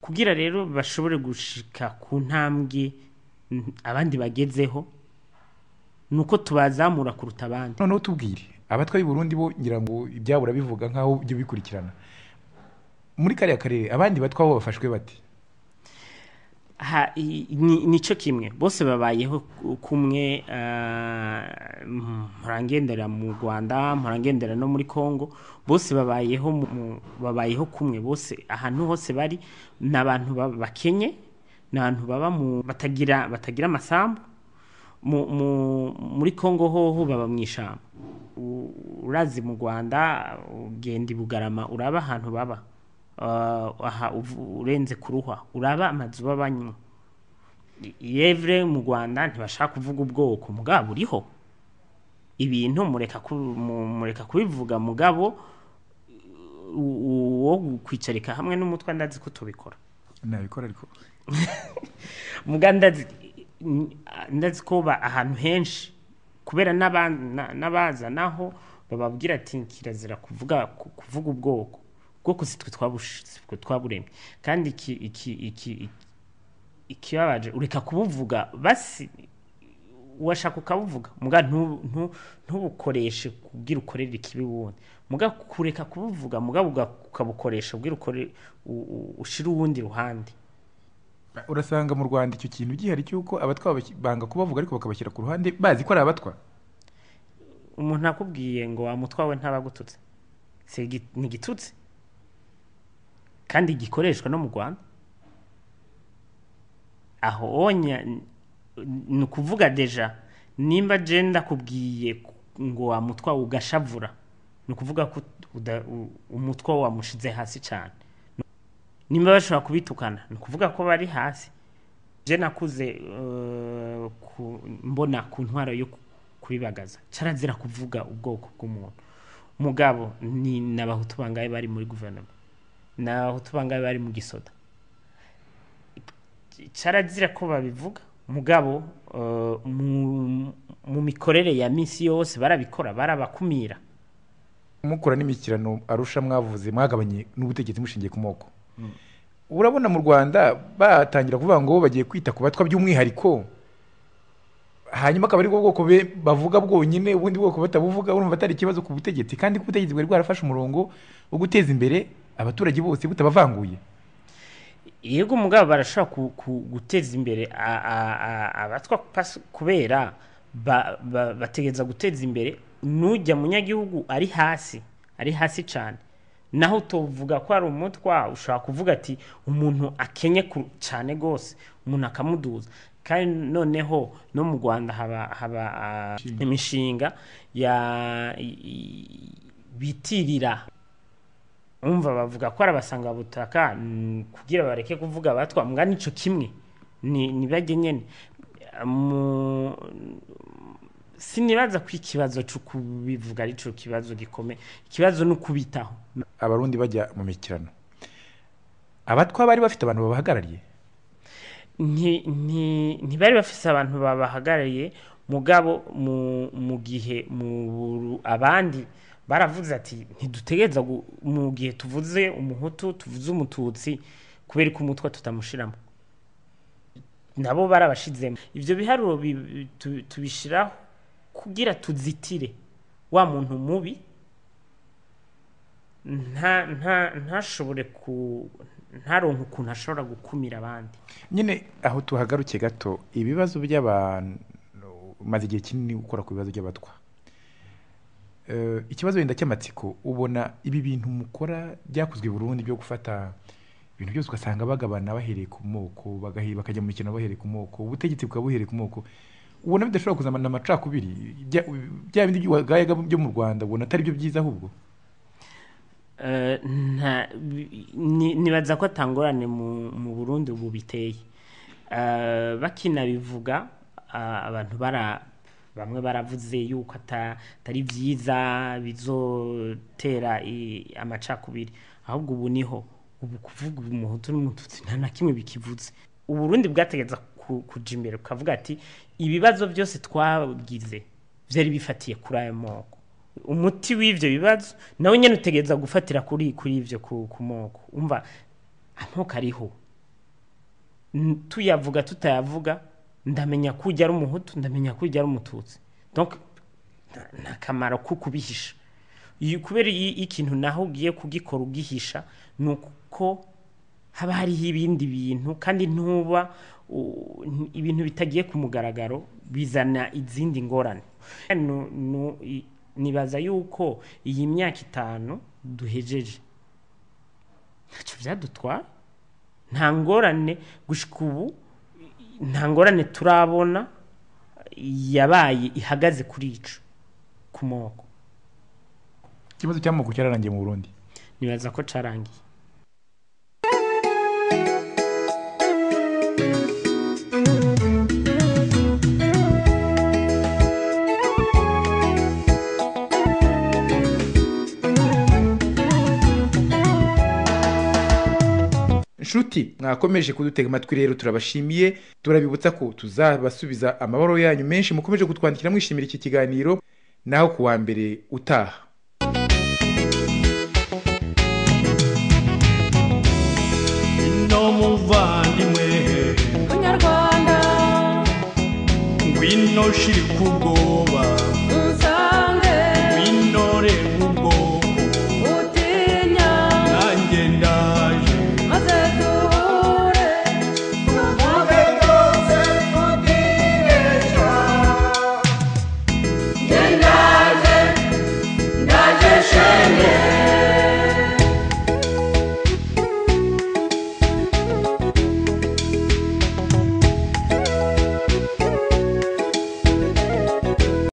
Kugira rero bashobore gushika ku ntambwe abandi bagezeho, nuko tubazamura kuruta abandi. Noneho tubwire abatwa b'i Burundi bo, ngira ngo ibyabo urabivuga nkaho ibyo bikurikirana muri kariya karere, abandi batwa bo bafashwe bate? Ha, nico kimwe, bose babayeho kumwe. Mpora mu Rwanda, mpora no muri Congo, bose babayeho babayeho kumwe. Bose ahantu hose bari ni abantu bakenye, ni abantu baba mu batagira amasambu. Muri Congo hoho baba mu ishamba. Urazi mu Rwanda ugenda i Bugarama, uraba ahantu baba, aha urenze kuruhwa, uraba amazu babanywa. Yevre mu Rwanda ntibashaka kuvuga ubwoko, mugabo buriho ibintu mureka kubivuga, mugabo uwo kwicarika hamwe n'umutwe ndazi ko tubikora. Nabikora ariko. Muga ndazi ko ahantu henshi kubera n'abaza naho bababwira ati kirazira kuvuga ubwoko, ubwoko si twe twaburemye. Kandi ikibabaje ureka kubuvuga, basi washaka ukabuvuga, muga ntubukoreshe kugira ukorere ikibi wundi, muga kureka kubuvuga, muga ukabukoresha kugira ukore ushire uwundi ruhande. Urasanga mu Rwanda icyo kintu gihari cy'uko abatwa banga kubavuga ariko bakabashyira ku ruhande bazi ko ari abatwa. Umuntu akubwiye ngo wa mutwa we ntabagututse, ni igitutsi kandi gikoreshwa no mu Rwanda. Aho onya ni ukuvuga deja nimba je ndakubwiye ngo wa mutwa ugashavura, ni ukuvuga ko umutwa wamushize hasi cyane. Nimba bashobora kubitukana, ni ukuvuga ko bari hasi. Je nakuze mbona ku ntwaro yo kubibagaza carazira kuvuga ubwoko bw'umuntu. Mugabo ni n'abahutu bangaye bari muri guverinoma, n'abahutu bangaye bari mu gisoda, carazira ko babivuga. Mugabo mu mikorere ya misi yose barabikora, barabakumira. Mukora n'imishyikirano Arusha mwavuze mwagabanye n'ubutegetsi mushingiye ku moko. Urabona mu Rwanda batangira kuvuga ngo bagiye kwita ku batwa by'umwihariko, hanyuma akaba ari bwo bwoko bavuga bwonyine, ubundi bwoko batabuvuga. Urumva atari ikibazo ku butegetsi, kandi ku butegetsi bwari bwarafashe umurongo wo guteza imbere abaturage bose butabavanguye. Yego, mugabo barashobora guteza imbere abatwa kubera bategeza guteza imbere nujya munyagihugu ari hasi, ari hasi cyane. Naho utovuga ko ari umutwa, ushobora kuvuga ati umuntu akenye cyane gose, umuntu akamuduza. Kandi noneho no mu Rwanda haba imishinga ya bitirira, umva bavuga ko arabasanga butaka kugira bareke kuvuga abatwa, mbwa nico kimwe ni bajye nyene. Sinibaza ko ikibazo cyo kubivuga ari cyo kibazo gikomeye, ikibazo no kubitaho. Abarundi bajya mu mikirano, abatwa bari bafite abantu babahagarariye? Ntibari bafise abantu babahagarariye, mugabo mu gihe abandi baravuze ati ntidutegereza mu gihe tuvuze umuhutu tuvuze umututsi, kubera ko umutwa tutamushiramo, nabo barabashizemo. Ivyo biharuro tubishiraho kugira tuzitire wa muntu mubi ntashobore ntaronke ukuntu ashobora gukumira abandi. Nyine aho tuhagaruke gato, ibibazo by'abantu maze igihe kinini ukora ku bibazo by'abatwa. Ikibazo wenda cy'amatsiko, ubona ibi bintu mukora byakozwe i Burundi byo gufata ibintu byose ugasanga bagabana bahereye ku moko, bakajya mu mikino bahereye ku moko, ubutegetsi bukaba buhereye ku moko, ubona bidashobora kuzamana amacakubiri bya bindi by'uwagayaga byo mu Rwanda, ubona atari byo byiza ahubwo? Nibaza ko atangorane mu Burundi ubu biteye. Bakinabivuga abantu bamwe baravuze yuko atari byiza bizotera amacakubiri, ahubwo ubu niho ubu kuvuga umuhutu n'umututsi nta na kimwe bikivuze. Uburundi bwategeza kuja imbere ukavuga ati ibibazo byose twagize byari bifatiye kuri ayo moko, umuti w'ivyo bibazo nawe nyene utegereza gufatira kuri ivyo ku moko. Umva amoko ariho, Tuyavuga tutayavuga, ndamenya ko ujya ari Umuhutu, ndamenya ko ujya ari Umututsi. Donc nta kamaro ko kubihisha. Kubera ikintu naho ugiye kugikora ugihisha, ni uko haba hariho ibindi bintu, kandi ntuba ibintu bitagiye ku mugaragaro bizana izindi ngorane. Nibaza yuko iyi myaka 5 duhejeje ntacyo byadutwara, nta ngorane gushika ubu, nta ngorane turabona yabaye ihagaze kuri ico ku moko. Ikibazo cy'amoko cyararangiye mu Burundi? Nibaza ko carangiye. Nshuti mwakomeje kudutega amatwi rero turabashimiye, turabibutsa ko tuzabasubiza amabaro yanyu menshi mukomeje kutwandikira mwishimira iki kiganiro, naho kuwa mbere utaha. No muvandimwe Munyarwanda, ngwino shirika ubwoba.